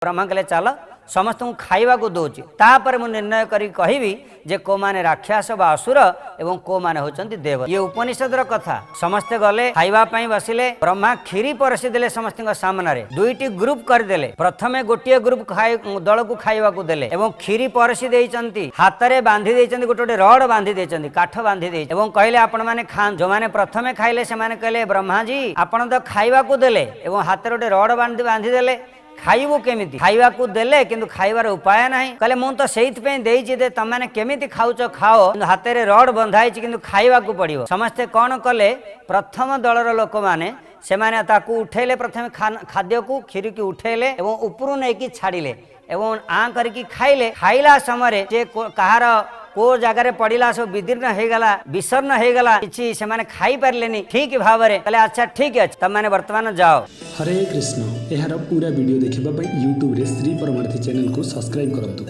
ବ୍ରହ୍ମା କହିଲେ, ଚାଲ, ସମସ୍ତଙ୍କୁ ଖାଇବାକୁ ଦଉଛି, ତାପରେ ମୁଁ ନିର୍ଣ୍ଣୟ କରିକି କହିବି ଯେ କୋଉମାନେ ରାକ୍ଷସ ବା ଅସୁର ଏବଂ କୋଉମାନେ ହେଉଛନ୍ତି ଦେବ। ଇଏ ଉପନିଷଦର କଥା। ସମସ୍ତେ ଗଲେ, ଖାଇବା ପାଇଁ ବସିଲେ। ବ୍ରହ୍ମା କ୍ଷୀରି ପରସି ଦେଲେ ସମସ୍ତଙ୍କ ସାମ୍ନାରେ। ଦୁଇଟି ଗ୍ରୁପ କରିଦେଲେ। ପ୍ରଥମେ ଗୋଟିଏ ଗ୍ରୁପ ଖାଇ ଦଳକୁ ଖାଇବାକୁ ଦେଲେ ଏବଂ କ୍ଷୀରି ପରସି ଦେଇଛନ୍ତି, ହାତରେ ବାନ୍ଧି ଦେଇଛନ୍ତି, ଗୋଟେ ଗୋଟେ ରଡ ବାନ୍ଧି ଦେଇଛନ୍ତି, କାଠ ବାନ୍ଧି ଦେଇଛନ୍ତି ଏବଂ କହିଲେ, ଆପଣମାନେ ଖାଆନ୍ତୁ। ଯୋଉମାନେ ପ୍ରଥମେ ଖାଇଲେ, ସେମାନେ କହିଲେ, ବ୍ରହ୍ମାଜୀ, ଆପଣ ତ ଖାଇବାକୁ ଦେଲେ ଏବଂ ହାତରେ ଗୋଟେ ରଡ ବାନ୍ଧି ଦେଲେ, ଖାଇବୁ କେମିତି? ଖାଇବାକୁ ଦେଲେ କିନ୍ତୁ ଖାଇବାର ଉପାୟ ନାହିଁ। କହିଲେ, ମୁଁ ତ ସେଇଥିପାଇଁ ଦେଇଛି ଯେ ତମେମାନେ କେମିତି ଖାଉଛ ଖାଅ, କିନ୍ତୁ ହାତରେ ରଡ ବନ୍ଧା ହେଇଛି, କିନ୍ତୁ ଖାଇବାକୁ ପଡିବ। ସମସ୍ତେ କ'ଣ କଲେ? ପ୍ରଥମ ଦଳର ଲୋକମାନେ, ସେମାନେ ତାକୁ ଉଠେଇଲେ। ପ୍ରଥମେ ଖାଦ୍ୟକୁ, କ୍ଷୀରିକୁ ଉଠେଇଲେ ଏବଂ ଉପରୁ ନେଇକି ଛାଡ଼ିଲେ ଏବଂ ଆଁ କରିକି ଖାଇଲେ। ଖାଇଲା ସମୟରେ ଯେ କାହାର କୋଉ ଜାଗାରେ ପଡ଼ିଲା, ସବୁ ବିଦୀର୍ଣ୍ଣ ହେଇଗଲା, ବିସର୍ଣ୍ଣ ହେଇଗଲା, କିଛି ସେମାନେ ଖାଇପାରିଲେନି ଠିକ ଭାବରେ। କହିଲେ, ଆଚ୍ଛା, ଠିକ ଅଛି, ତମେମାନେ ବର୍ତ୍ତମାନ ଯାଅ। ହରେ କୃଷ୍ଣ। ଏହାର ପୁରା ଭିଡ଼ିଓ ଦେଖିବା ପାଇଁ ୟୁଟ୍ୟୁବରେ ଶ୍ରୀ ପରମାର୍ଥୀ ଚ୍ୟାନେଲକୁ ସବସ୍କ୍ରାଇବ୍ କରନ୍ତୁ।